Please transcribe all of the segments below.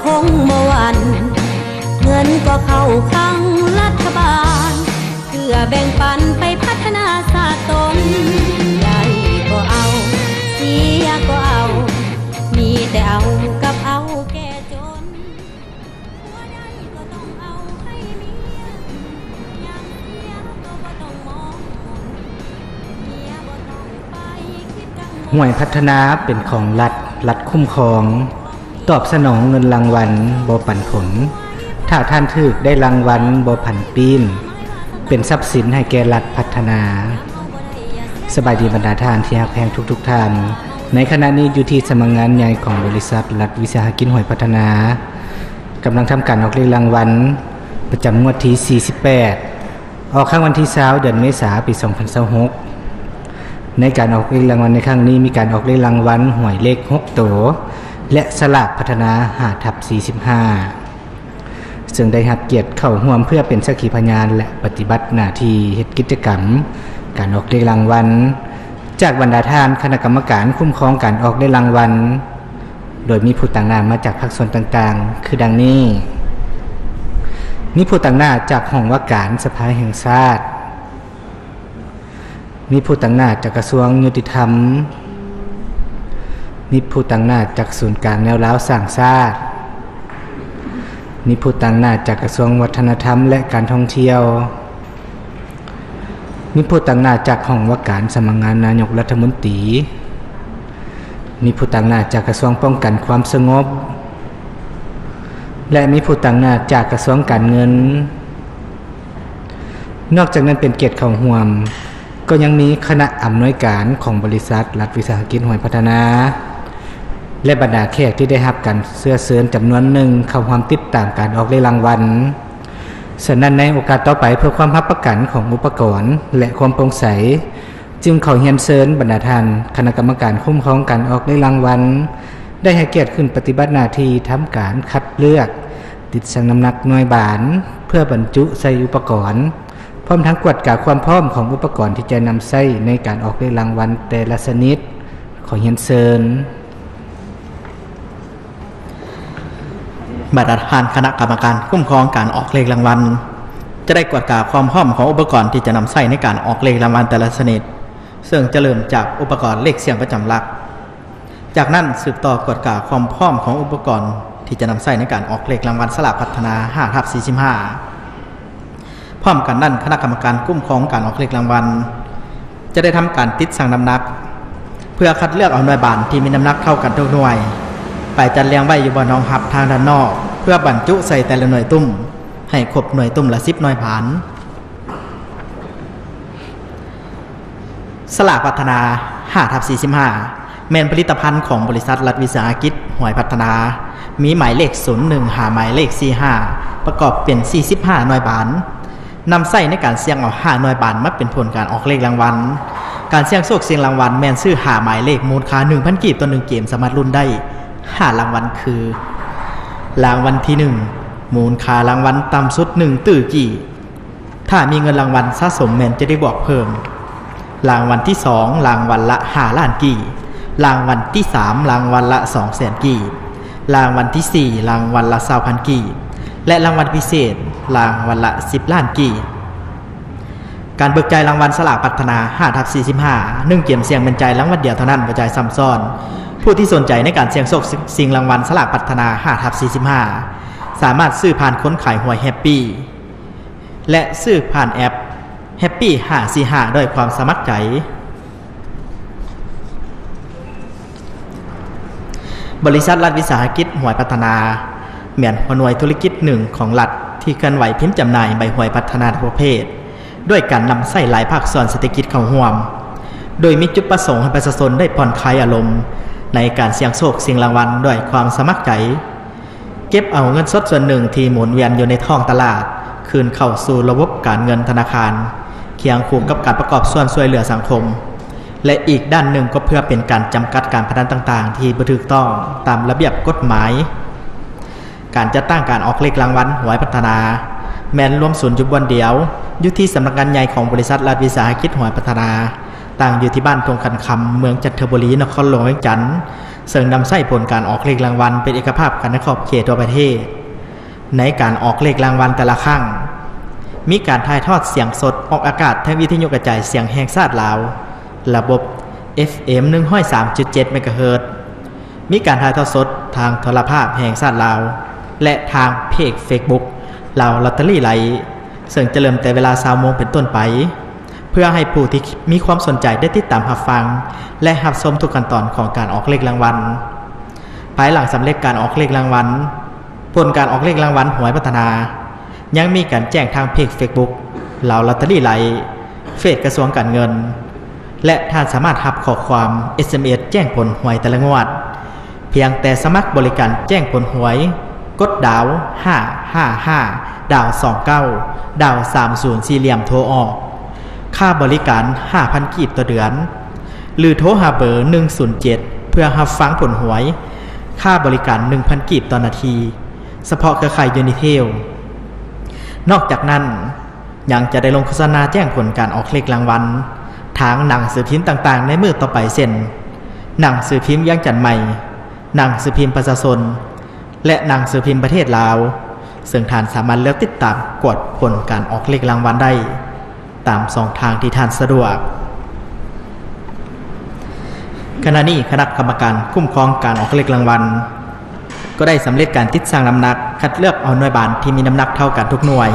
ຄົງບໍ່ຫວັ່ນ ເງິນກໍເຂົ້າຄັງລັດຖະບານ ເພື່ອແບ່ງປັນໄປພັດທະນາຊາດຕົນ ໄດ້ກໍເອົາ ເສຍກໍເອົາ ມີແຕ່ເອົາກັບເອົາແກ່ຈົນ ຜົວໄດ້ກໍຕ້ອງເອົາໃຫ້ເມຍ ຍາມເສຍກໍບໍ່ຕ້ອງມອງມົນ ເມຍບໍ່ຕ້ອງໄປຄິດກັງວົນ. ຫ້ວຍພັດທະນາເປັນຂອງລັດ, ລັດຄຸ້ມຄອງ. ຕອບສະໜອງເງິນລາງວັນບໍ່ປັນຜົນ, ຖ້າທ່ານຖືກໄດ້ລາງວັນບໍ່ຜັນປີ້ນ, ເປັນຊັບສິນໃຫ້ແກ່ລັດພັດທະນາ. ສະບາຍດີບັນດາທ່ານທີ່ຮັກແພງທຸກໆທ່ານ. ໃນຂະນະນີ້ຢູ່ທີ່ສຳນັກງານໃຫຍ່ຂອງບໍລິສັດລັດວິສາຫະກິດຫ້ວຍພັດທະນາ ກຳລັງທຳການອອກເລກລາງວັນປະຈຳງວດທີສີ່ສິບແປດ ອອກຄັ້ງວັນທີຊາວ ເດືອນເມສາ ປີສອງພັນຊາວຫົກ. ໃນການອອກເລກລາງວັນໃນຄັ້ງນີ້ ມີການອອກເລກລາງວັນຫວຍເລກຫົກໂຕ ແລະ ສະຫຼາກພັດທະນາ ຫ້າທັບສີ່ສິບຫ້າ ເຊິ່ງໄດ້ຮັບກຽດເຂົ້າຮ່ວມເພື່ອເປັນສັກຂີພະຍານ ແລະ ປະຕິບັດໜ້າທີ່ເຮັດກິດຈະກຳການອອກເລກລາງວັນ ຈາກບັນດາທ່ານຄະນະກຳມະການຄຸ້ມຄອງການອອກເລກລາງວັນ. ໂດຍມີຜູ້ຕາງໜ້າມາຈາກພາກສ່ວນຕ່າງໆ ຄືດັ່ງນີ້: ມີຜູ້ຕາງໜ້າຈາກຫ້ອງວ່າການສະພາແຫ່ງຊາດ, ມີຜູ້ຕາງໜ້າຈາກກະຊວງຍຸຕິທຳ, ມີຜູ້ຕາງໜ້າຈາກສູນກາງແນວລາວສ້າງຊາດ, ມີຜູ້ຕາງໜ້າຈາກກະຊວງວັດທະນະທຳ ແລະ ການທ່ອງທ່ຽວ. ມີຜູ້ຕາງໜ້າຈາກຫ້ອງວ່າການສຳນັກງານນາຍົກລັດຖະມົນຕີ, ມີຜູ້ຕາງໜ້າຈາກກະຊວງປ້ອງກັນຄວາມສະຫງົບ ແລະ ມີຜູ້ຕາງໜ້າຈາກກະຊວງການເງິນ. ນອກຈາກນັ້ນເປັນກຽດເຂົ້າຮ່ວມ ກໍຍັງມີຄະນະອຳນວຍການຂອງບໍລິສັດລັດວິສາຫະກິດຫ້ວຍພັດທະນາ ແລະ ບັນດາແຂກທີ່ໄດ້ຮັບການເຊື້ອເຊີນຈຳນວນໜຶ່ງເຂົ້າຮ່ວມຕິດຕາມການອອກເລກລາງວັນ. ສະນັ້ນໃນໂອກາດຕໍ່ໄປ ເພື່ອຄວາມຮັບປະກັນຂອງອຸປະກອນ ແລະ ຄວາມໂປ່ງໃສ, ຈຶ່ງຂໍຮຽນເຊີນບັນດາທ່ານຄະນະກຳມະການຄຸ້ມຄອງການອອກເລກລາງວັນ ໄດ້ໃຫ້ກຽດຂຶ້ນປະຕິບັດໜ້າທີ່ທຳການຄັດເລືອກ, ຕິດຊັ່ງນ້ຳໜັກໜ່ວຍບານ ເພື່ອບັນຈຸໃສ່ອຸປະກອນ, ພ້ອມທັງກວດກາຄວາມພ້ອມຂອງອຸປະກອນທີ່ຈະນຳໃຊ້ໃນການອອກເລກລາງວັນແຕ່ລະຊະນິດ. ຂໍຮຽນເຊີນ. ບັນດາທ່ານຄະນະກຳມະການຄຸ້ມຄອງການອອກເລກລາງວັນ ຈະໄດ້ກວດກາຄວາມພ້ອມຂອງອຸປະກອນທີ່ຈະນຳໃຊ້ໃນການອອກເລກລາງວັນແຕ່ລະຊະນິດ, ເຊິ່ງຈະເລີ່ມຈາກອຸປະກອນເລກສ່ຽງປະຈຳຫຼັກ. ຈາກນັ້ນສືບຕໍ່ກວດກາຄວາມພ້ອມຂອງອຸປະກອນທີ່ຈະນຳໃຊ້ໃນການອອກເລກລາງວັນສະຫຼາກພັດທະນາ ຫ້າທັບສີ່ສິບຫ້າ. ພ້ອມກັນນັ້ນ, ຄະນະກຳມະການຄຸ້ມຄອງການອອກເລກລາງວັນ ຈະໄດ້ທຳການຕິດຊັ່ງນ້ຳໜັກ ເພື່ອຄັດເລືອກເອົາໜ່ວຍບານທີ່ມີນ້ຳໜັກເທົ່າກັນທຸກໜ່ວຍ ໄປຈັດລຽງໄວ້ຢູ່ບ່ອນຮອງຮັບທາງດ້ານນອກ ເພື່ອບັນຈຸໃສ່ແຕ່ລະໜ່ວຍຕຸ້ມ ໃຫ້ຄົບໜ່ວຍຕຸ້ມລະສິບໜ່ວຍບານ. ສະຫຼາກພັດທະນາ ຫ້າທັບສີ່ສິບຫ້າ ແມ່ນຜະລິດຕະພັນຂອງບໍລິສັດລັດວິສາຫະກິດຫ້ວຍພັດທະນາ, ມີໝາຍເລກສູນໜຶ່ງ ຫາໝາຍເລກສີ່ສິບຫ້າ ປະກອບເປັນສີ່ສິບຫ້າໜ່ວຍບານ, ນຳໃຊ້ໃນການສ່ຽງເອົາຫ້າໜ່ວຍບານມາເປັນຜົນການອອກເລກລາງວັນ. ການສ່ຽງໂຊກສ່ຽງລາງວັນແມ່ນຊື້ຫ້າໝາຍເລກ ມູນຄ່າໜຶ່ງພັນກີບຕໍ່ໜຶ່ງເກມ ສາມາດລຸ້ນໄດ້ຫ້າລາງວັນຄື ລາງວັນທີໜຶ່ງ ມູນຄ່າລາງວັນຕ່ຳສຸດໜຶ່ງຕື້ກີບ, ຖ້າມີເງິນລາງວັນສະສົມແມ່ນຈະໄດ້ບວກເພີ່ມ. ລາງວັນທີສອງ ລາງວັນລະຫ້າລ້ານກີບ, ລາງວັນທີສາມ ລາງວັນລະສອງແສນກີບ, ລາງວັນທີສີ່ ລາງວັນລະຊາວພັນກີບ ແລະ ລາງວັນພິເສດ ລາງວັນລະສິບລ້ານກີບ. ການເບີກຈ່າຍລາງວັນສະຫຼາກພັດທະນາ ຫ້າທັບສີ່ສິບຫ້າ ໜຶ່ງເກມສ່ຽງແມ່ນຈ່າຍລາງວັນດຽວເທົ່ານັ້ນ ບໍ່ຈ່າຍຊ້ຳຊ້ອນ. ຜູ້ທີ່ສົນໃຈໃນການສ່ຽງໂຊກຊິງລາງວັນສະຫຼາກພັດທະນາ ຫ້າທັບສີ່ສິບຫ້າ ສາມາດຊື້ຜ່ານຄົນຂາຍຫວຍແຮັບປີ ແລະ ຊື້ຜ່ານແອັບ ແຮັບປີຫ້າສີ່ຫ້າ ດ້ວຍຄວາມສະໝັກໃຈ. ບໍລິສັດລັດວິສາຫະກິດຫວຍພັດທະນາ ແມ່ນຫົວໜ່ວຍທຸລະກິດໜຶ່ງຂອງລັດ ທີ່ເຄື່ອນໄຫວພິມຈຳໜ່າຍໃບຫວຍພັດທະນາທຸກປະເພດ, ດ້ວຍການນຳໃຊ້ຫຼາຍພາກສ່ວນເສດຖະກິດເຂົ້າຮ່ວມ, ໂດຍມີຈຸດປະສົງໃຫ້ປະຊາຊົນໄດ້ຜ່ອນຄາຍອາລົມໃນການສ່ຽງໂຊກສ່ຽງລາງວັນດ້ວຍຄວາມສະໝັກໃຈ. ເກັບເອົາເງິນສົດສ່ວນໜຶ່ງທີ່ໝູນວຽນຢູ່ໃນທ້ອງຕະຫຼາດ ຄືນເຂົ້າສູ່ລະບົບການເງິນທະນາຄານ, ຄຽງຄູ່ກັບການປະກອບສ່ວນຊ່ວຍເຫຼືອສັງຄົມ ແລະ ອີກດ້ານໜຶ່ງກໍເພື່ອເປັນການຈຳກັດການພະນັນຕ່າງໆ ທີ່ບໍ່ຖືກຕ້ອງຕາມລະບຽບກົດໝາຍ. ການຈັດຕັ້ງການອອກເລກລາງວັນຫວຍພັດທະນາ ແມ່ນລວມສູນຢູ່ບ່ອນດຽວ ຢູ່ທີ່ສຳນັກງານໃຫຍ່ຂອງບໍລິສັດລັດວິສາຫະກິດຫວຍພັດທະນາ. ຕັ້ງຢູ່ທີ່ບ້ານທົ່ງຂັນຄຳ ເມືອງຈັນທະບູລີ ນະຄອນຫຼວງວຽງຈັນ, ເຊິ່ງນຳໃຊ້ຜົນການອອກເລກລາງວັນເປັນເອກະພາບກັນໃນຂອບເຂດທົ່ວປະເທດ. ໃນການອອກເລກລາງວັນແຕ່ລະຄັ້ງ, ມີການຖ່າຍທອດສຽງສົດອອກອາກາດທາງວິທະຍຸກະຈາຍສຽງແຫ່ງຊາດລາວ, ລະບົບ ເອັຟເອັມ ໜຶ່ງຮ້ອຍສາມຈຸດເຈັດ ເມກາເຮີດ, ມີການຖ່າຍທອດສົດທາງໂທລະພາບແຫ່ງຊາດລາວ ແລະ ທາງເພຈເຟສບຸກ ລາວລອດເຕີຣີໄລ, ເຊິ່ງຈະເລີ່ມແຕ່ເວລາຊາວໂມງເປັນຕົ້ນໄປ, ເພື່ອໃຫ້ຜູ້ທີ່ມີຄວາມສົນໃຈໄດ້ຕິດຕາມຮັບຟັງ ແລະ ຮັບຊົມທຸກຂັ້ນຕອນຂອງການອອກເລກລາງວັນ. ພາຍຫຼັງສຳເລັດການອອກເລກລາງວັນ, ຜົນການອອກເລກລາງວັນຫວຍພັດທະນາ ຍັງມີການແຈ້ງທາງເພຈເຟສບຸກ ລາວລອດເຕີຣີໄລ, ເຟສກະຊວງການເງິນ ແລະ ທ່ານສາມາດຮັບຂໍ້ຄວາມ ເອສເອັມເອສ ແຈ້ງຜົນຫວຍແຕ່ລະງວດ ພຽງແຕ່ສະໝັກບໍລິການແຈ້ງຜົນຫວຍ, ກົດດາວ ຫ້າຫ້າຫ້າ ດາວ ສອງເກົ້າ ດາວ ສາມສູນ ສີ່ຫຼ່ຽມໂທອອກ. ຄ່າບໍລິການ ຫ້າພັນກີບຕໍ່ເດືອນ ຫຼື ໂທຫາເບີ ໜຶ່ງສູນເຈັດ ເພື່ອຮັບຟັງຜົນຫວຍ. ຄ່າບໍລິການ ໜຶ່ງພັນກີບຕໍ່ນາທີ, ສະເພາະເຄືອຂ່າຍຢູນິເທລ. ນອກຈາກນັ້ນ, ຍັງຈະໄດ້ລົງໂຄສະນາແຈ້ງຜົນການອອກເລກລາງວັນ ທາງໜັງສືພິມຕ່າງໆໃນມື້ຕໍ່ໄປ ເຊັ່ນ ໜັງສືພິມວຽງຈັນໃໝ່, ໜັງສືພິມປະຊາຊົນ ແລະ ໜັງສືພິມປະເທດລາວ, ເຊິ່ງທ່ານສາມາດເລືອກຕິດຕາມກວດຜົນການອອກເລກລາງວັນໄດ້ຕາມຊ່ອງທາງທີ່ທ່ານສະດວກ. ຂະນະນີ້ຄະນະກຳມະການຄຸ້ມຄອງການອອກເລກລາງວັນ ກໍໄດ້ສຳເລັດການຕິດຊັ່ງນ້ຳໜັກ, ຄັດເລືອກເອົາໜ່ວຍບານທີ່ມີນ້ຳໜັກເທົ່າກັນທຸກໜ່ວຍ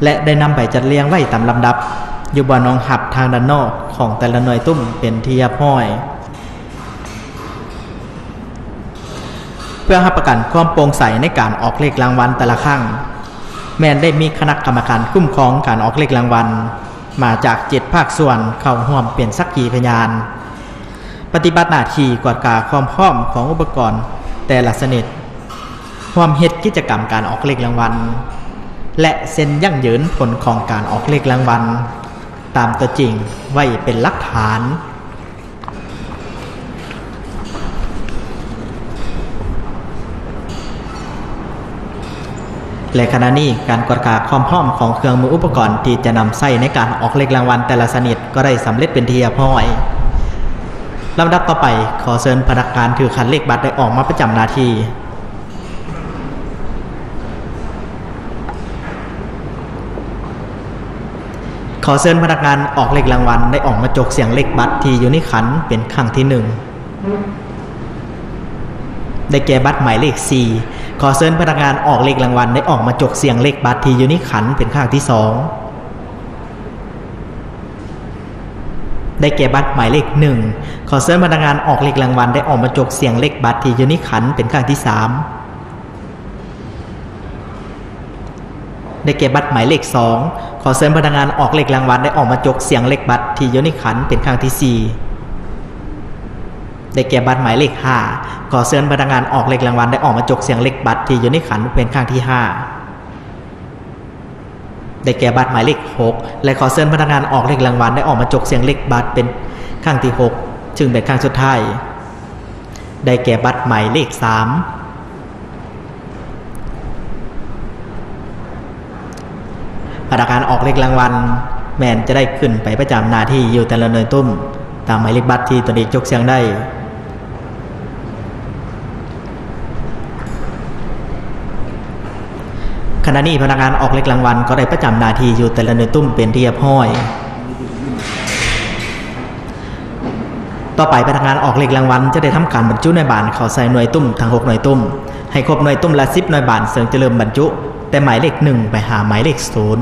ແລະ ໄດ້ນຳໄປຈັດລຽງໄວ້ຕາມລຳດັບ ຢູ່ບ່ອນຮອງຮັບທາງດ້ານນອກຂອງແຕ່ລະໜ່ວຍຕຸ້ມເປັນທີ່ຮຽບຮ້ອຍ. ເພື່ອຮັບປະກັນຄວາມໂປ່ງໃສໃນການອອກເລກລາງວັນແຕ່ລະຄັ້ງ, ແມ່ນໄດ້ມີຄະນະກຳມະການຄຸ້ມຄອງການອອກເລກລາງວັນ ມາຈາກເຈັດພາກສ່ວນເຂົ້າຮ່ວມເປັນສັກຂີພະຍານ, ປະຕິບັດໜ້າທີ່ກວດກາຄວາມພ້ອມຂອງອຸປະກອນແຕ່ລະຊະນິດ, ຮ່ວມເຮັດກິດຈະກຳການອອກເລກລາງວັນ ແລະ ເຊັນຢັ້ງຢືນຜົນຂອງການອອກເລກລາງວັນຕາມຕົວຈິງໄວ້ເປັນຫຼັກຖານ. ແລະ ຂະນະນີ້ການກວດກາຄວາມພ້ອມຂອງເຄື່ອງມືອຸປະກອນທີ່ຈະນຳໃຊ້ໃນການອອກເລກລາງວັນແຕ່ລະຊະນິດກໍໄດ້ສຳເລັດເປັນທີ່ຮຽບຮ້ອຍ. ລຳດັບຕໍ່ໄປ, ຂໍເຊີນພະນັກງານຖືຂັນເລກບັດໄດ້ອອກມາປະຈຳໜ້າທີ່. ຂໍເຊີນພະນັກງານອອກເລກລາງວັນໄດ້ອອກມາຈົກສຽງເລກບັດທີ່ຢູ່ໃນຂັນເປັນຄັ້ງທີໜຶ່ງ. ໄດ້ແກ່ບັດໝາຍເລກສີ່. ຂໍເຊີນພະນັກງານອອກເລກລາງວັນໄດ້ອອກມາຈົກສຽງເລກບັດທີ່ຢູ່ໃນຂັນເປັນຄັ້ງທີສອງ. ໄດ້ແກ່ບັດໝາຍເລກໜຶ່ງ. ຂໍເຊີນພະນັກງານອອກເລກລາງວັນໄດ້ອອກມາຈົກສຽງເລກບັດທີ່ຢູ່ໃນຂັນເປັນຄັ້ງທີສາມ. ໄດ້ແກ່ບັດໝາຍເລກສອງ. ຂໍເຊີນພະນັກງານອອກເລກລາງວັນໄດ້ອອກມາຈົກສຽງເລກບັດທີ່ຢູ່ໃນຂັນເປັນຄັ້ງທີສີ່. ໄດ້ແກ່ບັດໝາຍເລກຫ້າ. ຂໍເຊີນພະນັກງານອອກເລກລາງວັນໄດ້ອອກມາຈົກສຽງເລກບັດທີ່ຢູ່ໃນຂັນເປັນຄັ້ງທີຫ້າ. ໄດ້ແກ່ບັດໝາຍເລກຫົກ ແລະ ຂໍເຊີນພະນັກງານອອກເລກລາງວັນໄດ້ອອກມາຈົກສຽງເລກບັດເປັນຄັ້ງທີຫົກ ຊຶ່ງເປັນຄັ້ງສຸດທ້າຍ. ໄດ້ແກ່ບັດໝາຍເລກສາມ. ພະນັກງານອອກເລກລາງວັນແມ່ນຈະໄດ້ຂຶ້ນໄປປະຈຳໜ້າທີ່ຢູ່ແຕ່ລະໜ່ວຍຕຸ້ມ ຕາມໝາຍເລກບັດທີ່ຕົນເອງຈົກສຽງໄດ້. ຂະນະນີ້ພະນັກງານອອກເລກລາງວັນກໍໄດ້ປະຈຳໜ້າທີ່ຢູ່ແຕ່ລະໜ່ວຍຕຸ້ມເປັນທີ່ຮຽບຮ້ອຍ. ຕໍ່ໄປພະນັກງານອອກເລກລາງວັນຈະໄດ້ທຳການບັນຈຸໜ່ວຍບານເຂົ້າໃສ່ໜ່ວຍຕຸ້ມທັງຫົກໜ່ວຍຕຸ້ມ ໃຫ້ຄົບໜ່ວຍຕຸ້ມລະສິບໜ່ວຍບານ ເຊິ່ງຈະເລີ່ມບັນຈຸແຕ່ໝາຍເລກໜຶ່ງໄປຫາໝາຍເລກສູນ.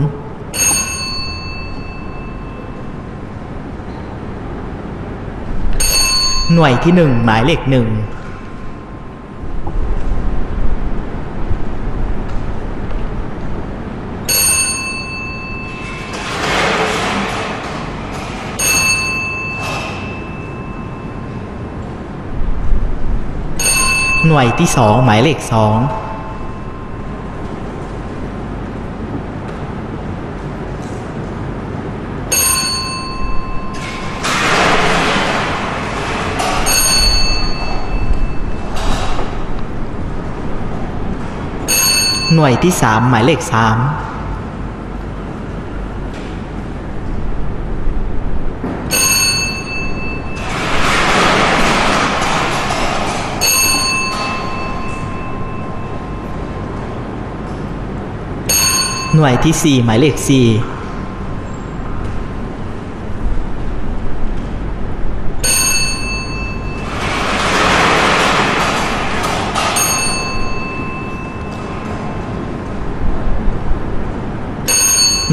ໜ່ວຍທີໜຶ່ງ ໝາຍເລກໜຶ່ງ. ໜ່ວຍທີສອງ ໝາຍເລກສອງ. ໜ່ວຍທີສາມ ໝາຍເລກສາມ. ໜ່ວຍທີສີ່ ໝາຍເລກສີ່.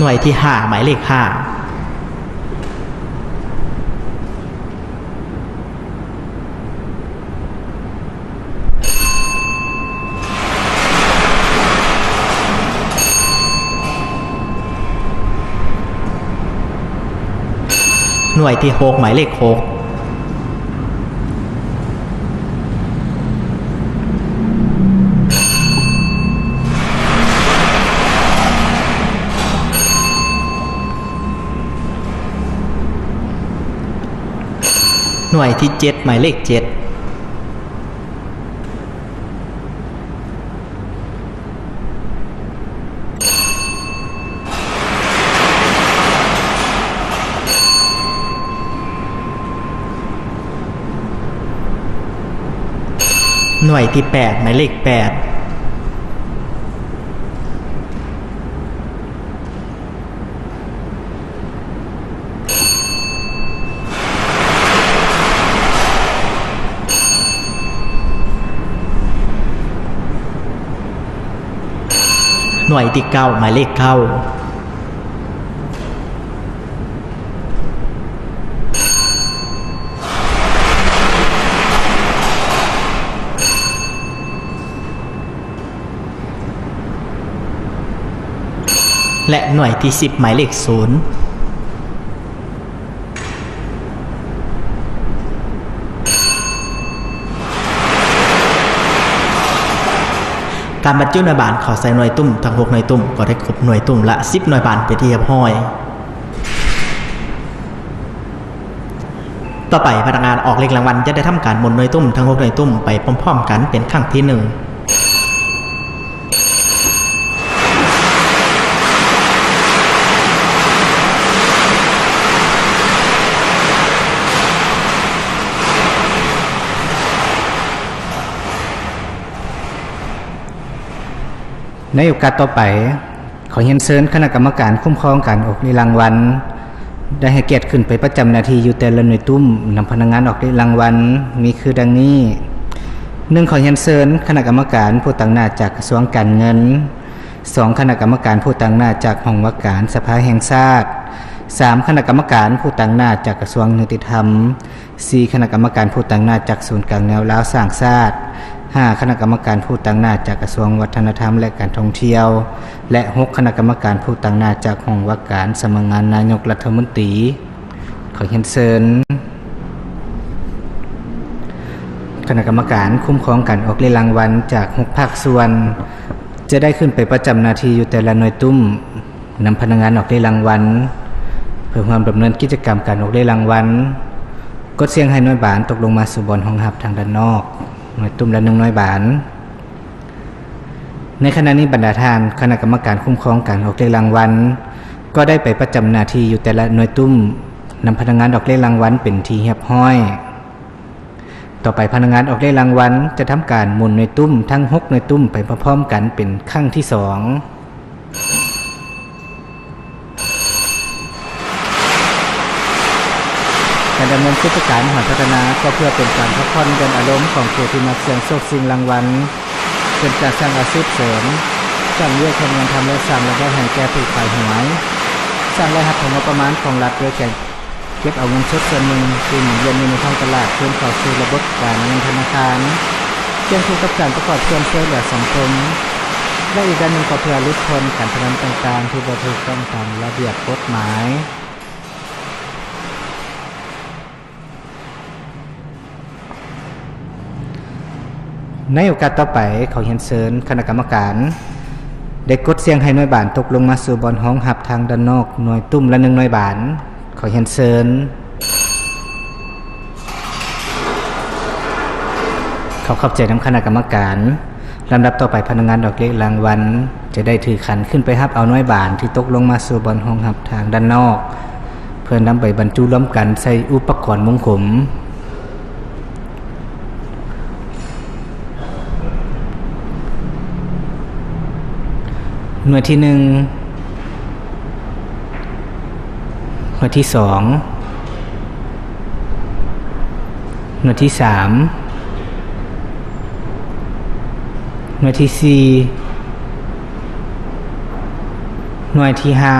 ໜ່ວຍທີຫ້າ ໝາຍເລກຫ້າ. ໜ່ວຍທີຫົກ ໝາຍເລກຫົກ. ໜ່ວຍທີເຈັດ ໝາຍເລກເຈັດ. ໜ່ວຍທີແປດ ໝາຍເລກແປດ. ໜ່ວຍທີເກົ້າ ໝາຍເລກເກົ້າ. ແລະ ໜ່ວຍທີສິບ ໝາຍເລກສູນ. ການບັນຈຸໜ່ວຍບານເຂົ້າໃສ່ໜ່ວຍຕຸ້ມທັງຫົກໜ່ວຍຕຸ້ມ ກໍໄດ້ຄົບໜ່ວຍຕຸ້ມລະສິບໜ່ວຍບານເປັນທີ່ຮຽບຮ້ອຍ. ຕໍ່ໄປພະນັກງານອອກເລກລາງວັນຈະໄດ້ທຳການໝູນໜ່ວຍຕຸ້ມທັງຫົກໜ່ວຍຕຸ້ມໄປພ້ອມໆກັນເປັນຄັ້ງທີໜຶ່ງ. ໃນໂອກາດຕໍ່ໄປ, ຂໍຮຽນເຊີນຄະນະກຳມະການຄຸ້ມຄອງການອອກເລກລາງວັນ ໄດ້ໃຫ້ກຽດຂຶ້ນໄປປະຈຳໜ້າທີ່ຢູ່ແຕ່ລະໜ່ວຍຕຸ້ມນຳພະນັກງານອອກເລກລາງວັນ ມີຄືດັ່ງນີ້: ໜຶ່ງ ຂໍຮຽນເຊີນຄະນະກຳມະການຜູ້ຕາງໜ້າຈາກກະຊວງການເງິນ, ສອງ ຄະນະກຳມະການຜູ້ຕາງໜ້າຈາກຫ້ອງວ່າການສະພາແຫ່ງຊາດ, ສາມ ຄະນະກຳມະການຜູ້ຕາງໜ້າຈາກກະຊວງຍຸຕິທຳ, ສີ່ ຄະນະກຳມະການຜູ້ຕາງໜ້າຈາກສູນກາງແນວລາວສ້າງຊາດ, ຫ້າ ຄະນະກຳມະການຜູ້ຕາງໜ້າຈາກກະຊວງວັດທະນະທຳ ແລະ ການທ່ອງທ່ຽວ ແລະ ຫົກ ຄະນະກຳມະການຜູ້ຕາງໜ້າຈາກຫ້ອງວ່າການສຳນັກງານນາຍົກລັດຖະມົນຕີ. ຂໍຮຽນເຊີນຄະນະກຳມະການຄຸ້ມຄອງການອອກເລກລາງວັນຈາກຫົກພາກສ່ວນ ຈະໄດ້ຂຶ້ນໄປປະຈຳໜ້າທີ່ຢູ່ແຕ່ລະໜ່ວຍຕຸ້ມ ນຳພະນັກງານອອກເລກລາງວັນ ເພື່ອຮ່ວມດຳເນີນກິດຈະກຳການອອກເລກລາງວັນ, ກົດສ່ຽງໃຫ້ໜ່ວຍບານຕົກລົງມາສູ່ບ່ອນຮອງຮັບທາງດ້ານນອກ, ໜ່ວຍຕຸ້ມລະໜຶ່ງໜ່ວຍບານ. ໃນຂະນະນີ້ບັນດາທ່ານຄະນະກຳມະການຄຸ້ມຄອງການອອກເລກລາງວັນ ກໍໄດ້ໄປປະຈຳໜ້າທີ່ຢູ່ແຕ່ລະໜ່ວຍຕຸ້ມ ນຳພະນັກງານອອກເລກລາງວັນເປັນທີ່ຮຽບຮ້ອຍ. ຕໍ່ໄປພະນັກງານອອກເລກລາງວັນຈະທຳການໝູນໜ່ວຍຕຸ້ມທັງຫົກໜ່ວຍຕຸ້ມໄປພ້ອມໆກັນເປັນຄັ້ງທີສອງ. ການດຳເນີນກິດຈະການຫອຍພັດທະນາກໍເພື່ອເປັນການພັກຜ່ອນຢ່ອນອາລົມຂອງຜູ້ທີ່ມັກສ່ຽງໂຊກຊິງລາງວັນ, ເປັນການສ້າງອາຊີບເສີມ, ສ້າງວຽກເຮັດງານທຳ ແລະ ສ້າງລາຍໄດ້ໃຫ້ແກ່ຜູ້ຂາຍຫວຍ, ສ້າງລາຍຮັບເຂົ້າງົບປະມານຂອງລັດໂດຍການ ເກັບເອົາເງິນສົດສ່ວນໜຶ່ງທີ່ໝູນວຽນຢູ່ໃນທ້ອງຕະຫຼາດຄືນເຂົ້າສູ່ລະບົບການເງິນທະນາຄານ, ຄຽງຄູ່ກັບການປະກອບສ່ວນຊ່ວຍເຫຼືອສັງຄົມ ແລະ ອີກດ້ານໜຶ່ງກໍເພື່ອຫຼຸດຜ່ອນການພະນັນຕ່າງໆທີ່ບໍ່ຖືກຕ້ອງຕາມລະບຽບກົດໝາຍ. ໃນໂອກາດຕໍ່ໄປ, ຂໍຮຽນເຊີນຄະນະກຳມະການ ໄດ້ກົດສ່ຽງໃຫ້ໜ່ວຍບານຕົກລົງມາສູ່ບ່ອນຮອງຮັບທາງດ້ານນອກ, ໜ່ວຍຕຸ້ມລະໜຶ່ງໜ່ວຍບານ. ຂໍຮຽນເຊີນ. ຂໍຂອບໃຈນຳຄະນະກຳມະການ. ລຳດັບຕໍ່ໄປ, ພະນັກງານອອກເລກລາງວັນຈະໄດ້ຖືຂັນຂຶ້ນໄປຮັບເອົາໜ່ວຍບານທີ່ຕົກລົງມາສູ່ບ່ອນຮອງຮັບທາງດ້ານນອກ ເພື່ອນຳໄປບັນຈຸລວມກັນໃສ່ອຸປະກອນວົງກົມ. ໜ່ວຍທີໜຶ່ງ, ໜ່ວຍທີສອງ, ໜ່ວຍທີສາມ, ໜ່ວຍທີສີ່, ໜ່ວຍທີຫ້າ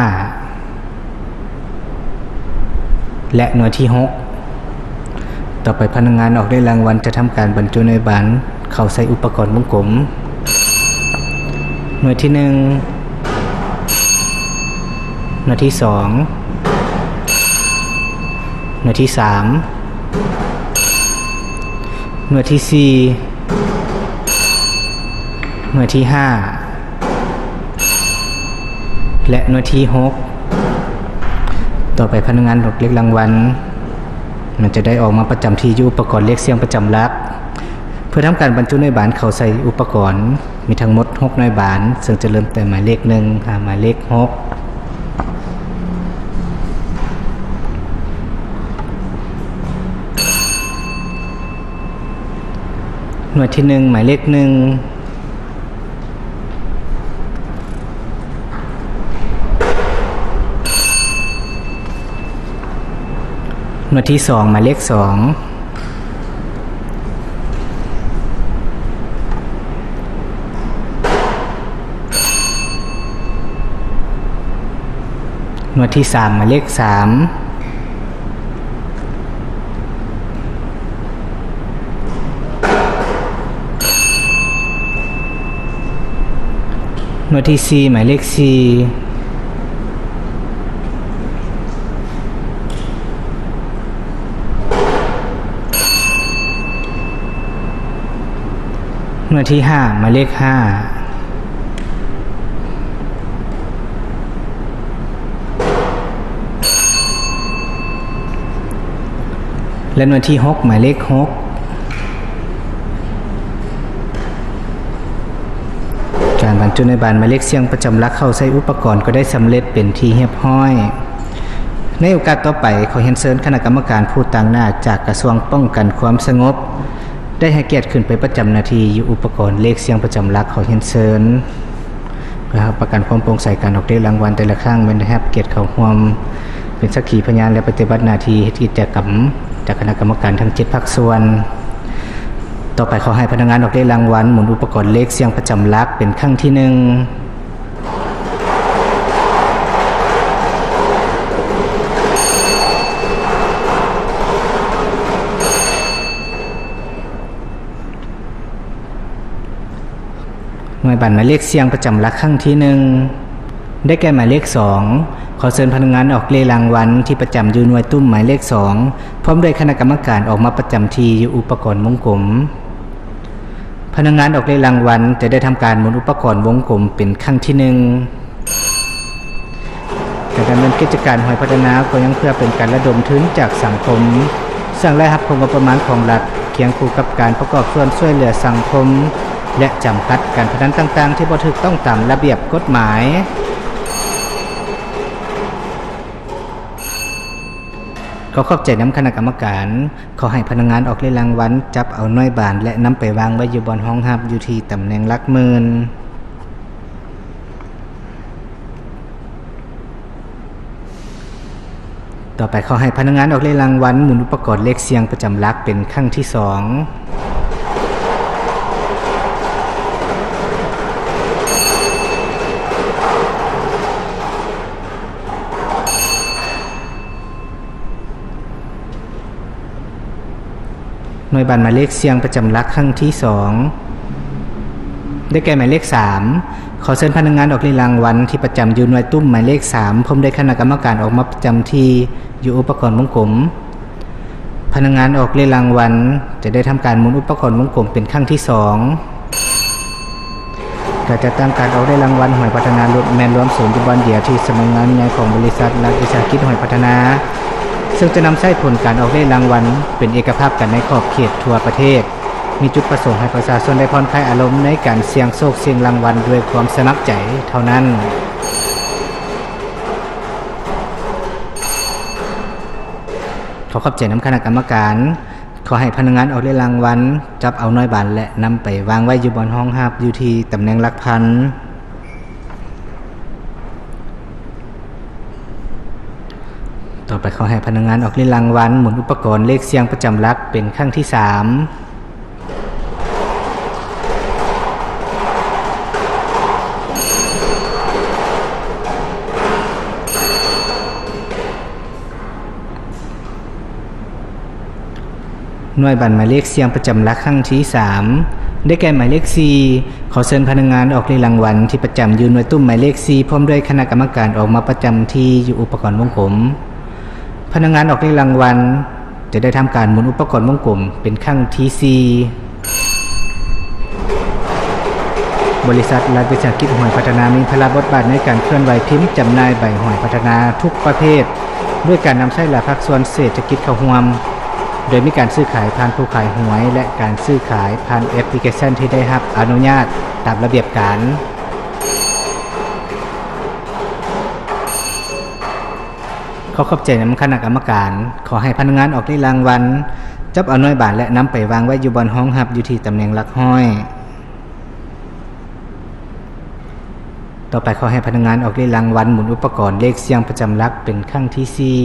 ແລະ ໜ່ວຍທີຫົກ. ຕໍ່ໄປພະນັກງານອອກເລກລາງວັນຈະທຳການບັນຈຸໜ່ວຍບານເຂົ້າໃສ່ອຸປະກອນວົງກົມ. ໜ່ວຍທີໜຶ່ງ, ໜ່ວຍທີສອງ, ໜ່ວຍທີສາມ, ໜ່ວຍທີສີ່, ໜ່ວຍທີຫ້າ ແລະ ໜ່ວຍທີຫົກ. ຕໍ່ໄປພະນັກງານອອກເລກລາງວັນ ມັນຈະໄດ້ອອກມາປະຈຳທີ່ຢູ່ອຸປະກອນເລກສ່ຽງປະຈຳຫຼັກ ເພື່ອທຳການບັນຈຸໜ່ວຍບານເຂົ້າໃສ່ອຸປະກອນ. ມີທັງໝົດຫົກໜ່ວຍບານ, ເຊິ່ງຈະເລີ່ມແຕ່ໝາຍເລກໜຶ່ງຫາໝາຍເລກຫົກ. ໜ່ວຍທີໜຶ່ງ ໝາຍເລກໜຶ່ງ, ໜ່ວຍທີສອງ ໝາຍເລກສອງ, ໜ່ວຍທີສາມ ໝາຍເລກສາມ, ໜ່ວຍທີສີ່ ໝາຍເລກສີ່, ໜ່ວຍທີຫ້າ ໝາຍເລກຫ້າ ແລະ ໜ່ວຍທີຫົກ ໝາຍເລກຫົກ. ການບັນຈຸໜ່ວຍບານໝາຍເລກສ່ຽງປະຈຳຫຼັກເຂົ້າໃສ່ອຸປະກອນກໍໄດ້ສຳເລັດເປັນທີ່ຮຽບຮ້ອຍ. ໃນໂອກາດຕໍ່ໄປ, ຂໍຮຽນເຊີນຄະນະກຳມະການຜູ້ຕາງໜ້າຈາກກະຊວງປ້ອງກັນຄວາມສະຫງົບ ໄດ້ໃຫ້ກຽດຂຶ້ນໄປປະຈຳໜ້າທີ່ຢູ່ອຸປະກອນເລກສ່ຽງປະຈຳຫຼັກ. ຂໍຮຽນເຊີນ ເພື່ອຮັບປະກັນຄວາມໂປ່ງໃສການອອກເລກລາງວັນແຕ່ລະຄັ້ງ ແມ່ນໄດ້ຮັບກຽດເຂົ້າຮ່ວມເປັນສັກຂີພະຍານ ແລະ ປະຕິບັດໜ້າທີ່ເຮັດກິດຈະກຳຈາກຄະນະກຳມະການທັງເຈັດພາກສ່ວນ. ຕໍ່ໄປ ຂໍໃຫ້ພະນັກງານອອກເລກລາງວັນໝູນອຸປະກອນເລກສ່ຽງປະຈຳຫຼັກເປັນຄັ້ງທີໜຶ່ງ. ໜ່ວຍບານໝາຍເລກສ່ຽງປະຈຳຫຼັກຄັ້ງທີໜຶ່ງ ໄດ້ແກ່ໝາຍເລກສອງ. ຂໍເຊີນພະນັກງານອອກເລກລາງວັນທີ່ປະຈຳຢູ່ໜ່ວຍຕຸ້ມໝາຍເລກສອງ ພ້ອມດ້ວຍຄະນະກຳມະການອອກມາປະຈຳທີ່ຢູ່ອຸປະກອນວົງກົມ. ພະນັກງານອອກເລກລາງວັນຈະໄດ້ທຳການໝູນອຸປະກອນວົງກົມເປັນຄັ້ງທີໜຶ່ງ. ການດຳເນີນກິດຈະການຫອຍພັດທະນາກໍຍັງເພື່ອເປັນການລະດົມທຶນຈາກສັງຄົມ, ສ້າງລາຍຮັບຂອງງົບປະມານຂອງລັດ, ຄຽງຄູ່ກັບການປະກອບສ່ວນຊ່ວຍເຫຼືອສັງຄົມ ແລະ ຈຳກັດການພະນັນຕ່າງໆທີ່ບໍ່ຖືກຕ້ອງຕາມລະບຽບກົດໝາຍ. ຂໍຂອບໃຈນຳຄະນະກຳມະການ. ຂໍໃຫ້ພະນັກງານອອກເລກລາງວັນຈັບເອົາໜ່ວຍບານ ແລະ ນຳໄປວາງໄວ້ຢູ່ບ່ອນຮອງຮັບຢູ່ທີ່ຕຳແໜ່ງຫຼັກໝື່ນ. ຕໍ່ໄປ ຂໍໃຫ້ພະນັກງານອອກເລກລາງວັນໝູນອຸປະກອນເລກສ່ຽງປະຈຳຫຼັກເປັນຄັ້ງທີສອງ. ໜ່ວຍບານໝາຍເລກສ່ຽງປະຈຳຫຼັກຄັ້ງທີສອງ ໄດ້ແກ່ໝາຍເລກສາມ. ຂໍເຊີນພະນັກງານອອກເລກລາງວັນທີ່ປະຈຳຢູ່ໜ່ວຍຕຸ້ມໝາຍເລກສາມ ພ້ອມດ້ວຍຄະນະກຳມະການອອກມາປະຈຳທີ່ຢູ່ອຸປະກອນວົງກົມ. ພະນັກງານອອກເລກລາງວັນຈະໄດ້ທຳການໝູນອຸປະກອນວົງກົມເປັນຄັ້ງທີສອງ. ການຈັດຕັ້ງການອອກເລກລາງວັນຫອຍພັດທະນາ ແມ່ນລວມສູນຢູ່ບ່ອນດຽວທີ່ສຳນັກງານໃຫຍ່ຂອງບໍລິສັດລັດວິສາຫະກິດຫອຍພັດທະນາ, ເຊິ່ງຈະນຳໃຊ້ຜົນການອອກເລກລາງວັນເປັນເອກະພາບກັນໃນຂອບເຂດທົ່ວປະເທດ. ມີຈຸດປະສົງໃຫ້ປະຊາຊົນໄດ້ຜ່ອນຄາຍອາລົມໃນການສ່ຽງໂຊກສ່ຽງລາງວັນດ້ວຍຄວາມສະໝັກໃຈເທົ່ານັ້ນ. ຂໍຂອບໃຈນຳຄະນະກຳມະການ. ຂໍໃຫ້ພະນັກງານອອກເລກລາງວັນຈັບເອົາໜ່ວຍບານ ແລະ ນຳໄປວາງໄວ້ຢູ່ບ່ອນຮອງຮັບຢູ່ທີ່ຕຳແໜ່ງຫຼັກພັນ. ຕໍ່ໄປຂໍໃຫ້ພະນັກງານອອກເລກລາງວັນ ໝູນອຸປະກອນເລກສ່ຽງປະຈຳຫຼັກເປັນຄັ້ງທີສາມ. ໜ່ວຍບານໝາຍເລກສ່ຽງປະຈຳຫຼັກຄັ້ງທີສາມ ໄດ້ແກ່ໝາຍເລກສີ່. ຂໍເຊີນພະນັກງານອອກເລກລາງວັນທີ່ປະຈຳຢູ່ໜ່ວຍຕຸ້ມໝາຍເລກສີ່ ພ້ອມດ້ວຍຄະນະກຳມະການອອກມາປະຈຳທີ່ຢູ່ອຸປະກອນວົງກົມ. ພະນັກງານອອກເລກລາງວັນຈະໄດ້ທຳການໝູນອຸປະກອນວົງກົມເປັນຄັ້ງທີສີ່. ບໍລິສັດລັດວິສາຫະກິດຫວຍພັດທະນາ ມີພາລະບົດບາດໃນການເຄື່ອນໄຫວພິມຈຳໜ່າຍໃບຫວຍພັດທະນາທຸກປະເພດ ດ້ວຍການນຳໃຊ້ຫຼາຍພາກສ່ວນເສດຖະກິດເຂົ້າຮ່ວມ, ໂດຍມີການຊື້ຂາຍຜ່ານຜູ້ຂາຍຫວຍ ແລະ ການຊື້ຂາຍຜ່ານແອັບພລິເຄຊັນທີ່ໄດ້ຮັບອະນຸຍາດຕາມລະບຽບການ. ຂໍຂອບໃຈນຳຄະນະກຳມະການ. ຂໍໃຫ້ພະນັກງານອອກເລກລາງວັນ ຈັບເອົາໜ່ວຍບານ ແລະ ນຳໄປວາງໄວ້ຢູ່ບ່ອນຮອງຮັບຢູ່ທີ່ຕຳແໜ່ງຫຼັກຮ້ອຍ. ຕໍ່ໄປຂໍໃຫ້ພະນັກງານອອກເລກລາງວັນ ໝູນອຸປະກອນເລກສ່ຽງປະຈຳຫຼັກເປັນຄັ້ງທີສີ່.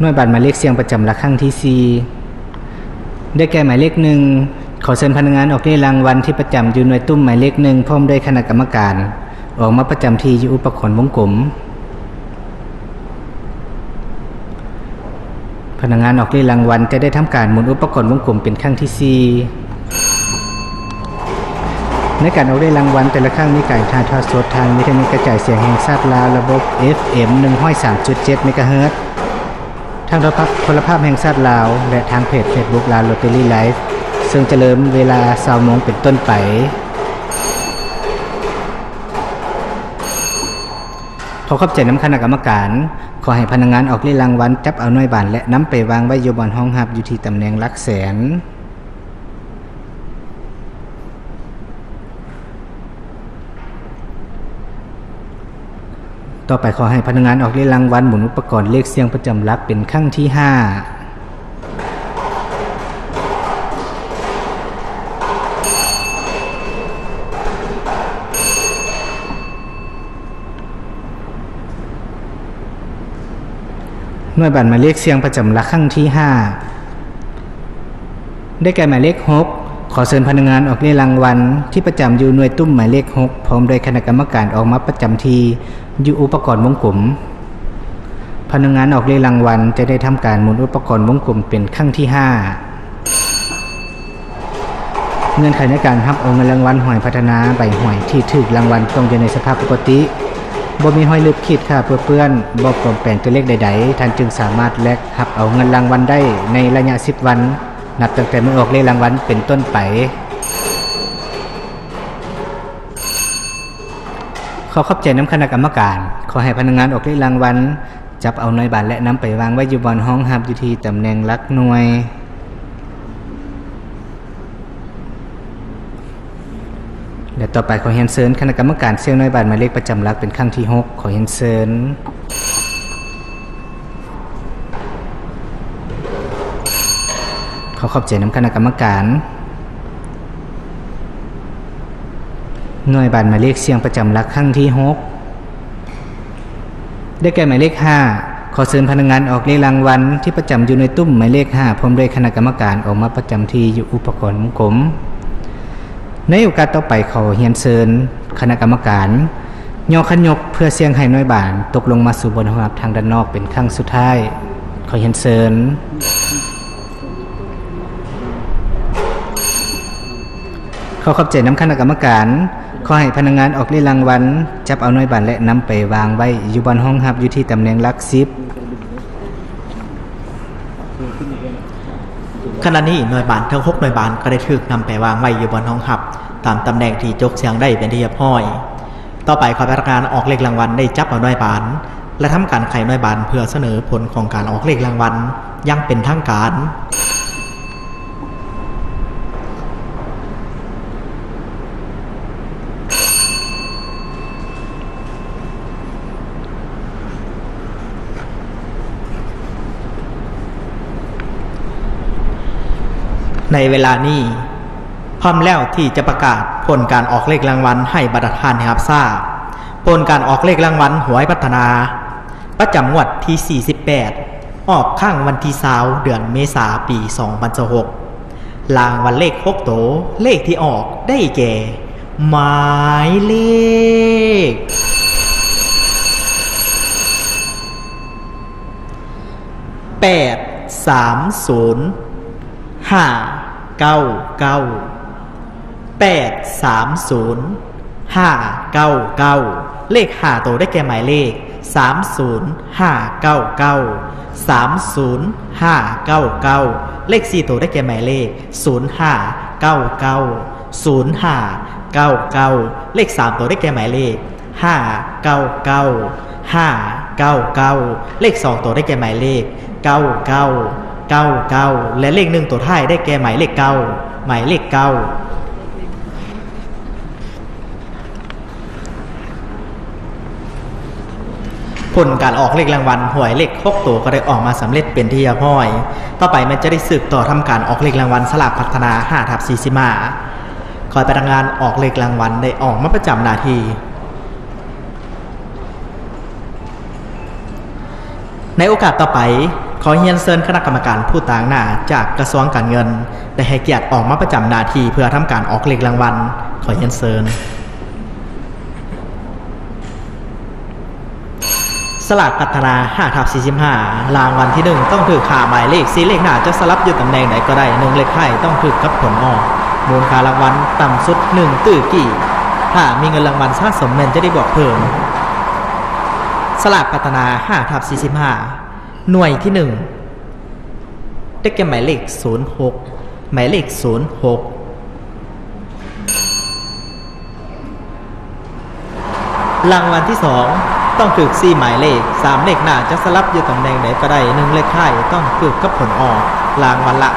ໜ່ວຍບານໝາຍເລກສ່ຽງປະຈຳຫຼັກຄັ້ງທີສີ່ ໄດ້ແກ່ໝາຍເລກໜຶ່ງ. ຂໍເຊີນພະນັກງານອອກເລກລາງວັນທີ່ປະຈຳຢູ່ໜ່ວຍຕຸ້ມໝາຍເລກໜຶ່ງ ພ້ອມດ້ວຍຄະນະກຳມະການ ອອກມາປະຈຳທີ່ຢູ່ອຸປະກອນວົງກົມ. ພະນັກງານອອກເລກລາງວັນຈະໄດ້ທຳການໝູນອຸປະກອນວົງກົມເປັນຄັ້ງທີສີ່. ໃນການອອກເລກລາງວັນແຕ່ລະຄັ້ງ ມີການຖ່າຍທອດສົດທາງວິທະຍຸກະຈາຍສຽງແຫ່ງຊາດລາວ ລະບົບ ເອັຟເອັມ ໜຶ່ງຮ້ອຍສາມຈຸດເຈັດ ເມກາເຮີດ ທາງໂທລະພາບແຫ່ງຊາດລາວ ແລະ ທາງເພຈເຟສບຸກ ລາວ ລອດເຕີຣີ ໄລຟ໌ ເຊິ່ງຈະເລີ່ມເວລາ ຊາວໂມງເປັນຕົ້ນໄປ. ຂໍຂອບໃຈນຳຄະນະກຳມະການ. ຂໍໃຫ້ພະນັກງານອອກເລກລາງວັນ ຈັບເອົາໜ່ວຍບານ ແລະ ນຳໄປວາງໄວ້ຢູ່ບ່ອນຮອງຮັບຢູ່ທີ່ຕຳແໜ່ງຫຼັກແສນ. ຕໍ່ໄປຂໍໃຫ້ພະນັກງານອອກເລກລາງວັນ ໝູນອຸປະກອນເລກສ່ຽງປະຈຳຫຼັກເປັນຄັ້ງທີຫ້າ. ໜ່ວຍບານໝາຍເລກສ່ຽງປະຈຳຫຼັກຄັ້ງທີຫ້າ ໄດ້ແກ່ໝາຍເລກຫົກ. ຂໍເຊີນພະນັກງານອອກເລກລາງວັນທີ່ປະຈຳຢູ່ໜ່ວຍຕຸ້ມໝາຍເລກຫົກ ພ້ອມດ້ວຍຄະນະກຳມະການອອກມາປະຈຳທີ່ຢູ່ອຸປະກອນວົງກົມ. ພະນັກງານອອກເລກລາງວັນຈະໄດ້ທຳການໝູນອຸປະກອນວົງກົມເປັນຄັ້ງທີຫ້າ. ເງື່ອນໄຂໃນການຮັບເອົາເງິນລາງວັນຫວຍພັດທະນາ ໃບຫວຍທີ່ຖືກລາງວັນຕ້ອງຢູ່ໃນສະພາບປົກກະຕິ, ບໍ່ມີຮອຍລຶບ, ຂີດຂາດເປື້ອນ, ບໍ່ປອມແປງຕົວເລກໃດໆ, ທ່ານຈຶ່ງສາມາດແລກຮັບເອົາເງິນລາງວັນໄດ້ໃນໄລຍະສິບວັນ ນັບຕັ້ງແຕ່ມື້ອອກເລກລາງວັນເປັນຕົ້ນໄປ. ຂໍຂອບໃຈນຳຄະນະກຳມະການ. ຂໍໃຫ້ພະນັກງານອອກເລກລາງວັນ ຈັບເອົາໜ່ວຍບານ ແລະ ນຳໄປວາງໄວ້ຢູ່ບ່ອນຮອງຮັບຢູ່ທີ່ຕຳແໜ່ງຫຼັກໜ່ວຍ. ແລະ ຕໍ່ໄປຂໍຮຽນເຊີນຄະນະກຳມະການສ່ຽງໜ່ວຍບານໝາຍເລກປະຈຳຫຼັກເປັນຄັ້ງທີຫົກ. ຂໍຮຽນເຊີນ. ຂໍຂອບໃຈນຳຄະນະກຳມະການ. ໜ່ວຍບານໝາຍເລກສ່ຽງປະຈຳຫຼັກຄັ້ງທີຫົກ ໄດ້ແກ່ໝາຍເລກຫ້າ. ຂໍເຊີນພະນັກງານອອກເລກລາງວັນທີ່ປະຈຳຢູ່ໃນຕຸ້ມໝາຍເລກຫ້າ ພ້ອມດ້ວຍຄະນະກຳມະການອອກມາປະຈຳທີ່ຢູ່ອຸປະກອນວົງກົມ. ໃນໂອກາດຕໍ່ໄປ ຂໍຮຽນເຊີນຄະນະກຳມະການຍໍຄັນຍົກເພື່ອສ່ຽງໃຫ້ໜ່ວຍບານຕົກລົງມາສູ່ບ່ອນຮອງຮັບທາງດ້ານນອກເປັນຄັ້ງສຸດທ້າຍ. ຂໍຮຽນເຊີນ. ຂໍຂອບໃຈນຳຄະນະກຳມະການ. ຂໍໃຫ້ພະນັກງານອອກເລກລາງວັນ ຈັບເອົາໜ່ວຍບານ ແລະ ນຳໄປວາງໄວ້ຢູ່ບ່ອນຮອງຮັບຢູ່ທີ່ຕຳແໜ່ງຫຼັກສິບ. ຂະນະນີ້ໜ່ວຍບານທັງຫົກໜ່ວຍບານກໍໄດ້ຖືກນຳໄປວາງໄວ້ຢູ່ບ່ອນຮອງຮັບ ຕາມຕຳແໜ່ງທີ່ຈົກສ່ຽງໄດ້ເປັນທີ່ຮຽບຮ້ອຍ. ຕໍ່ໄປຂໍໃຫ້ພະນັກງານອອກເລກລາງວັນໄດ້ຈັບເອົາໜ່ວຍບານ ແລະ ທຳການໄຂໜ່ວຍບານເພື່ອສະເໜີຜົນຂອງການອອກເລກລາງວັນຢ່າງເປັນທາງການ. ຂໍ ໃນເວລານີ້ ພ້ອມແລ້ວທີ່ຈະປະກາດຜົນການອອກເລກລາງວັນໃຫ້ບັນດາທ່ານໄດ້ຮັບຊາບ. ຜົນການອອກເລກລາງວັນຫວຍພັດທະນາ ປະຈຳງວດທີສີ່ສິບແປດ ອອກຄັ້ງວັນທີຊາວ ເດືອນເມສາ ປີສອງພັນຊາວຫົກ. ລາງວັນເລກຫົກໂຕ ເລກທີ່ອອກໄດ້ແກ່ ໝາຍເລກ ແປດສາມສູນ ຫ້າເກົ້າເກົ້າ ແປດສາມສູນ ຫ້າເກົ້າເກົ້າ. ເລກຫ້າໂຕໄດ້ແກ່ໝາຍເລກ ສາມສູນ ຫ້າເກົ້າເກົ້າ ສາມສູນ ຫ້າເກົ້າເກົ້າ. ເລກສີ່ໂຕໄດ້ແກ່ໝາຍເລກ ສູນຫ້າເກົ້າເກົ້າ ສູນຫ້າເກົ້າເກົ້າ. ເລກສາມໂຕໄດ້ແກ່ໝາຍເລກ ຫ້າເກົ້າເກົ້າ ຫ້າເກົ້າເກົ້າ. ເລກສອງໂຕໄດ້ແກ່ໝາຍເລກ ເກົ້າເກົ້າເກົ້າເກົ້າ ແລະ ເລກໜຶ່ງໂຕທ້າຍໄດ້ແກ່ໝາຍເລກເກົ້າ ໝາຍເລກເກົ້າ. ຜົນການອອກເລກລາງວັນຫວຍເລກຫົກໂຕກໍໄດ້ອອກມາສຳເລັດເປັນທີ່ຮຽບຮ້ອຍ. ຕໍ່ໄປແມ່ນຈະໄດ້ສືບຕໍ່ທຳການອອກເລກລາງວັນສະຫຼາກພັດທະນາ ຫ້າທັບສີ່ສິບຫ້າ. ຂໍໃຫ້ພະນັກງານອອກເລກລາງວັນໄດ້ອອກມາປະຈຳໜ້າທີ່. ໃນໂອກາດຕໍ່ໄປ, ຂໍຮຽນເຊີນຄະນະກຳມະການຜູ້ຕາງໜ້າຈາກກະຊວງການເງິນ ໄດ້ໃຫ້ກຽດອອກມາປະຈຳໜ້າທີ່ເພື່ອທຳການອອກເລກລາງວັນ. ຂໍຮຽນເຊີນ. ສະຫຼາກພັດທະນາ ຫ້າທັບສີ່ສິບຫ້າ ລາງວັນທີໜຶ່ງ ຕ້ອງຖືກຫ້າໝາຍເລກ, ສີ່ເລກໜ້າຈະສະຫຼັບຢູ່ຕຳແໜ່ງໃດກໍໄດ້, ໜຶ່ງເລກທ້າຍຕ້ອງຖືກກັບຜົນອອກ. ມູນຄ່າລາງວັນຕ່ຳສຸດໜຶ່ງຕື້ກີບ. ຖ້າມີເງິນລາງວັນສະສົມແມ່ນຈະໄດ້ບວກເພີ່ມ. ສະຫຼາກພັດທະນາ ຫ້າທັບສີ່ສິບຫ້າ ໜ່ວຍທີໜຶ່ງ ໄດ້ແກ່ໝາຍເລກ ສູນຫົກ ໝາຍເລກ ສູນຫົກ. ລາງວັນທີສອງ ຕ້ອງຖືກສີ່ໝາຍເລກ, ສາມເລກໜ້າຈະສະຫຼັບຢູ່ຕຳແໜ່ງໃດກໍໄດ້, ໜຶ່ງເລກທ້າຍຕ້ອງຖືກກັບຜົນອອກ, ລາງວັນລະ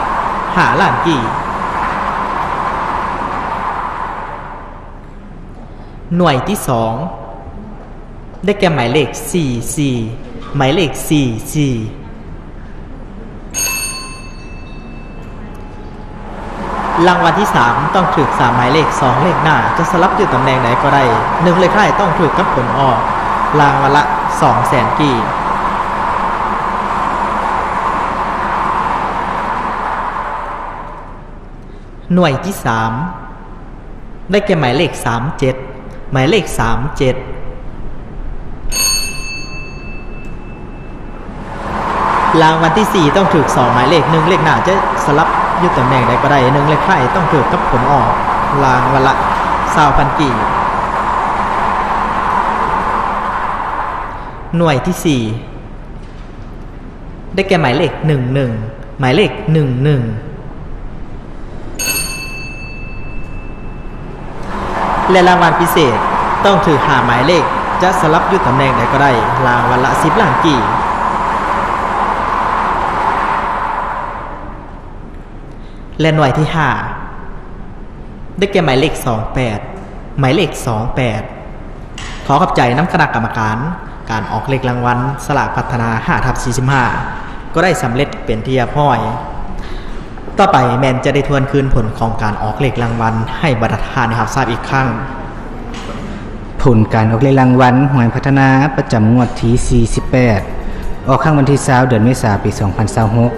ຫ້າລ້ານກີບ. ໜ່ວຍທີສອງ ໄດ້ແກ່ໝາຍເລກ ສີ່ສີ່ ໝາຍເລກ ສີ່ສີ່. ລາງວັນທີສາມ ຕ້ອງຖືກສາມໝາຍເລກ, ສອງເລກໜ້າຈະສະຫຼັບຢູ່ຕຳແໜ່ງໃດກໍໄດ້, ໜຶ່ງເລກທ້າຍຕ້ອງຖືກກັບຜົນອອກ, ລາງວັນລະ ສອງແສນກີບ. ໜ່ວຍທີສາມ ໄດ້ແກ່ໝາຍເລກ ສາມເຈັດ ໝາຍເລກ ສາມເຈັດ. ລາງວັນທີສີ່ ຕ້ອງຖືກສອງໝາຍເລກ, ໜຶ່ງເລກໜ້າຈະສະຫຼັບຢູ່ຕຳແໜ່ງໃດກໍໄດ້, ໜຶ່ງເລກທ້າຍຕ້ອງຖືກກັບຜົນອອກ, ລາງວັນລະ ຊາວພັນກີບ. ໜ່ວຍທີສີ່ ໄດ້ແກ່ໝາຍເລກ ໜຶ່ງໜຶ່ງ ໝາຍເລກ ໜຶ່ງໜຶ່ງ. ແລະ ລາງວັນພິເສດ ຕ້ອງຖືກຫ້າໝາຍເລກ, ຈະສະຫຼັບຢູ່ຕຳແໜ່ງໃດກໍໄດ້, ລາງວັນລະ ສິບລ້ານກີບ. ແລະ ໜ່ວຍທີຫ້າ ໄດ້ແກ່ໝາຍເລກ ສອງແປດ ໝາຍເລກ ສອງແປດ. ຂໍຂອບໃຈນຳຄະນະກຳມະການການອອກເລກລາງວັນສະຫຼາກພັດທະນາ ຫ້າທັບສີ່ສິບຫ້າ ກໍໄດ້ສຳເລັດເປັນທີ່ຮຽບຮ້ອຍ. ຕໍ່ໄປແມ່ນຈະໄດ້ທວນຄືນຜົນຂອງການອອກເລກລາງວັນໃຫ້ບັນດາທ່ານໄດ້ຮັບຊາບອີກຄັ້ງ. ຜົນການອອກເລກລາງວັນຫວຍພັດທະນາປະຈຳງວດທີສີ່ສິບແປດ ອອກຄັ້ງວັນທີຊາວ ເດືອນເມສາ ປີສອງພັນຊາວຫົກ.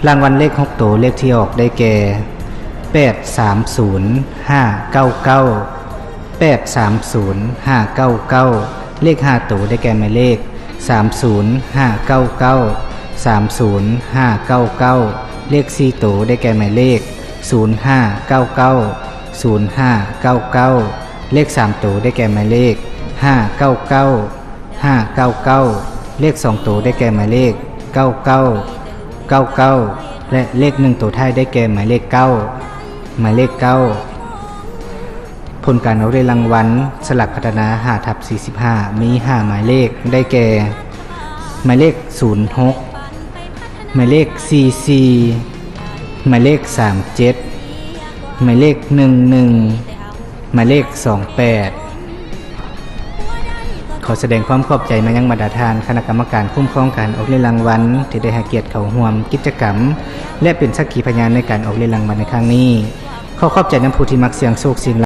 ລາງວັນເລກຫົກໂຕ ເລກທີ່ອອກໄດ້ແກ່ ແປດສາມສູນ ຫ້າເກົ້າເກົ້າ ແປດສາມສູນ ຫ້າເກົ້າເກົ້າ. ເລກຫ້າໂຕໄດ້ແກ່ໝາຍເລກ ສາມສູນ ຫ້າເກົ້າເກົ້າ ສາມສູນ ຫ້າເກົ້າເກົ້າ. ເລກສີ່ໂຕໄດ້ແກ່ໝາຍເລກ ສູນຫ້າເກົ້າເກົ້າ ສູນຫ້າເກົ້າເກົ້າ. ເລກສາມໂຕໄດ້ແກ່ໝາຍເລກ ຫ້າເກົ້າເກົ້າ ຫ້າເກົ້າເກົ້າ. ເລກສອງໂຕໄດ້ແກ່ໝາຍເລກ ເກົ້າເກົ້າ ເກົ້າເກົ້າ ແລະ ເລກໜຶ່ງໂຕທ້າຍໄດ້ແກ່ໝາຍເລກ ເກົ້າ ໝາຍເລກ ເກົ້າ. ຜົນການອອກເລກລາງວັນສະຫຼາກພັດທະນາ ຫ້າທັບສີ່ສິບຫ້າ ມີຫ້າໝາຍເລກ ໄດ້ແກ່ ໝາຍເລກ ສູນຫົກ ໝາຍເລກ ສີ່ສີ່ ໝາຍເລກ ສາມເຈັດ ໝາຍເລກ ໜຶ່ງໜຶ່ງ ໝາຍເລກ ສອງແປດ. ຂໍ ຂໍສະແດງຄວາມຂອບໃຈມາຍັງບັນດາທ່ານຄະນະກຳມະການຄຸ້ມຄອງການອອກຫຼຽນລາງວັນ ທີ່ໄດ້ໃຫ້ກຽດເຂົ້າຮ່ວມກິດຈະກຳ ແລະ ເປັນສັກຂີພະຍານໃນການອອກຫຼຽນລາງວັນໃນຄັ້ງນີ້. ຂໍຂອບໃຈນຳຜູ້ທີ່ມັກສ່ຽງໂຊກສ່ຽງ